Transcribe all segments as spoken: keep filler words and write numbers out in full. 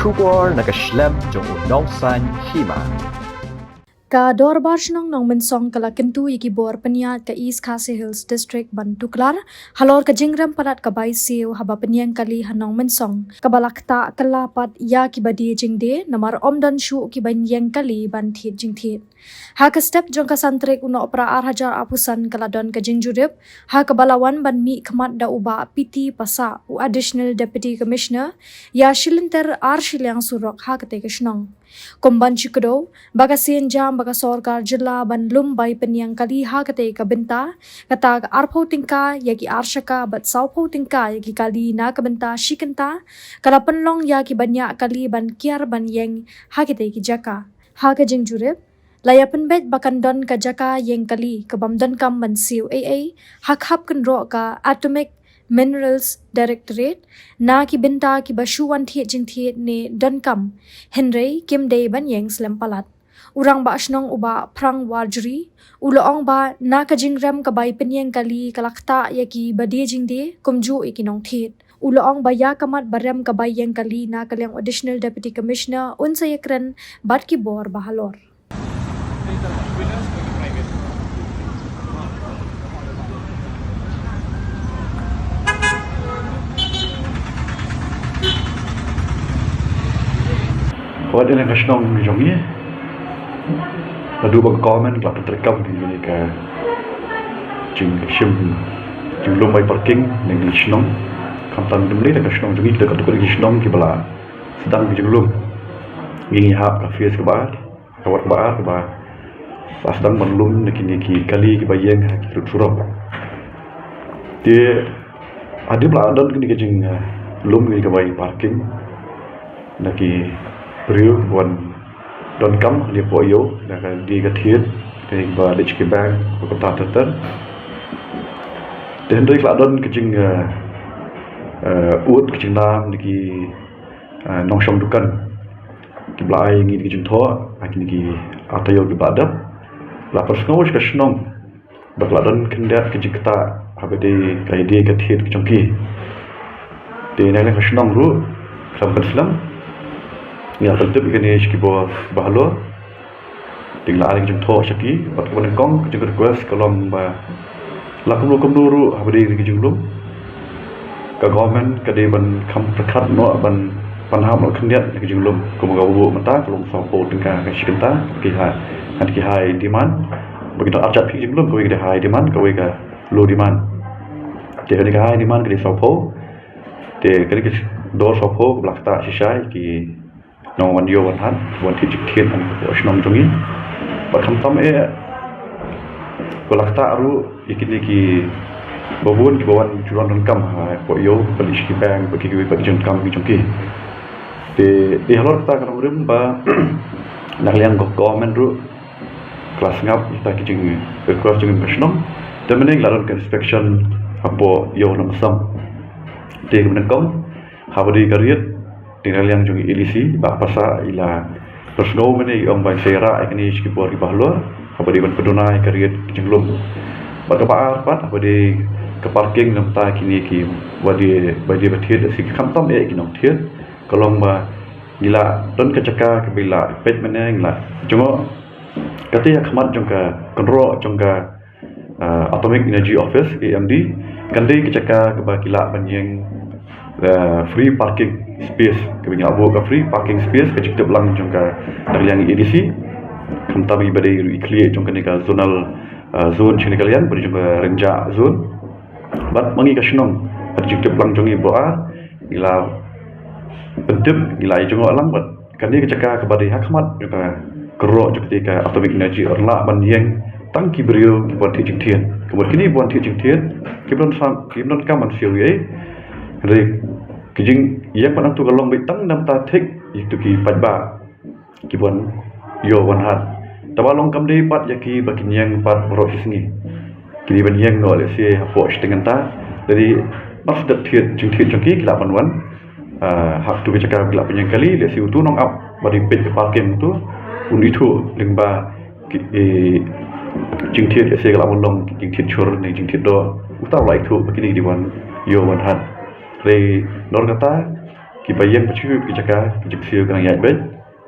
Khubor na ka shlem jong u Nongsaiñ Hima. Ka Dorbar Shnong Nongmynsong ka la kyntu ïa ki bor pynïaid ka East Khasi Hills District ban tuklar halor ka jingrem palat ka bai siew haba pynïeng kali ha Nongmynsong, kaba la ktah kylla pat ïa kiba die jingdie namar ym don shuh kiba ïeng kali ban thied jingthied. Ha ka step jong ka san tarik u Nohprah ar hajar arphew san ka la don ka jingjurip ha kaba la wan ban mih khmat da u Bah P T Passah, u Additional Deputy Commissioner, ïa shilynter ar shiliang surok ha katei ka shnong. Kum ban shu kdew ba ka sien jam ba ka sorkar jylla ban lum bai pynïeng kali ha katei ka bynta, kata ka arphew tyngka ïa ki ar shaka bad sawphew tyngka ïa ki kali na ka bynta shi kynta, ka la pynlong ïa kiba ñiah kali ban kiar ban ïeng ha katei ki jaka. Ha ka jingjurip, la ïa pynbeit ba kan don ka jaka ïeng kali kabym donkam ban siew ei ei ha khap kynroh ka Atomic Minerals Directorate na ki bynta kiba shu wan thied jingthied ne donkam, hynrei kim dei ban ïeng slem palat. U Rangbah Shnong u Bah Phrang Warjri u la ong ba na ka jingrem ka bai pynïeng kali ka la ktah ïa kiba die jingdie kumjuh ïa ki nongthied. U la ong ba ïa ka mat ba rem ka bai ïeng kali na ka liang u Additional Deputy Commissioner un sa ïakren bad ki bor ba halor. Wat ïa ka shnong jong ngi, naduh ba ka government ka la pyntreikam ïa kane ka jingshim jinglum bai parking na ka shnong. Khamtam ym dei da ka shnong jong ngi, da katto katne ki shnong kiba la sdang ka jinglum. Ngi ngi hap ka phase kaba ar, ka wad kaba ar kaba la sdang ban lum na kine ki kali kiba ïeng ha ki rud surok. Te hadien ba la don kane ka jing, eh, lum kane ka bai parking na ki briew kiba wan donkam hangne hapoh ïew, na ka die ka thied, kane ba leit sha ki bank, ba kumta ter ter. Te hynrei ka la don ka jing, eh, eh, ud ka jingnam na ki, eh, nongshong dukan kiba la ai ïa ngi ki jingthoh ha kine ki ar taïew kiba la dep. La pynsngew sha ka shnong ba ka la don khyndiat ka jingktah haba dei ka ïadei ka thied ka jong ki. Te na liang ka shnong ruh khlem pynslem, ngi la pyntip ïa kane sha ki bor ba halor. Te ngi la ai ka jingthoh sha ki, bad kaba nyngkong ka jing request ka long ba la kumno kumno ruh haba dei ka jinglum, ka government ka dei ban kham pyrkhat noh ban, ban hap noh khyndiat ka jinglum. Kumba ka buh mynta ka long sawphew tyngka ka shi kynta, ki high, ha ki high demand. Ba ki don ar jait phi jinglum, kawei ka dei high demand, kawei ka low demand. Te kane ka high demand ka dei sawphew. Te kane ka dor sawphew kaba la ktah shisha ïa ki nongwan ïew wan hat, wan thied jingthied hapoh shnong jong ngi. Bad khamtam eh, ba la ktah ruh ïa kine kiba bun kiba wan ju wan donkam hapoh ïew, ba leit sha ki bank, ba ki, ba ki jingkam ki jong ki. Te, te halor kata ka nongrim ba na ka liang ka government ruh ka la sngap ïa kita ki jing request jong ka shnong. Te mynne la don ka inspection hapoh ïew Nongmynsong. Te kaba nyngkong, haba dei ka rit, te na liang jong i A D C, Bah Passah i la pynsngew mynne, i ong ba sa ïarah ïa kane sha ki bor kiba halor haba dei ban pynduna ïa ka rit ka jinglum. Bad kaba ar pat, haba dei ka parking na bynta kine ki, ba dei, ba dei ba thied, lehse khamtam eh ki nongthied, ka long ba ngi la don ka jaka kaba la peit mynne, ngi la jngoh kata ha khmat jong ka kynroh jong ka, ah, Atomic Energy Office, A M D, kan dei ka jaka kaba ki lah ban ïeng, ah, free parking space, kaba ngi lah buh ka free parking space, ka jingtip lang jong ka, na ka liang i A D C, khamtam i ba dei ruh i khlieh jong kane ka zonal, ah, zone, sha kane ka liang ba dei jong ka Rynjah zone. Bad ma ngi ka shnong, ha ka jingtip lang jong ngi ba ar, ngi la pyntip, ngi la ïa jngoh lang bad kane ka jaka kaba dei ha khmat jong ka kynroh jong kata ka Atomic Energy, yn lah ban ïeng tang ki briew kiba wan thied jingthied. Ka mut kine ba wan thied jingthied kim don sam, kim donkam ban siew ei ei. Hynrei ka jingïeng pat hangto ka long beit tang na bynta thik ïa kito ki paidbah kiba wan ïew wan hat. Te ba long kam dei pat ïa ki ba kin ïeng pat baroh shi sngi. Ki dei ban ïeng noh lehse hapoh shiteng kynta. Lane mar shu dep thied jingthied jong ki, ki lah ban wan, ah, ha kato ka jaka ba ki lah pynïeng kali, lehse uto u nongap ba dei peit ka parking uto un ithuh lyngba ki, eh, jingthied, lehse ka lah ban long jingthied shur ne jingthied doh. Uta u lah ithuh ba kine ki dei wan ïew wan hat. Hynrei nalor kata, Kiba ïeng ba shu ki jaka ki jingsiew ka dang ïaid beit,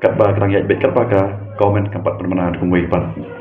katba ka dang ïaid beit katba ka comment kam pat pynmynna da kumwei pat.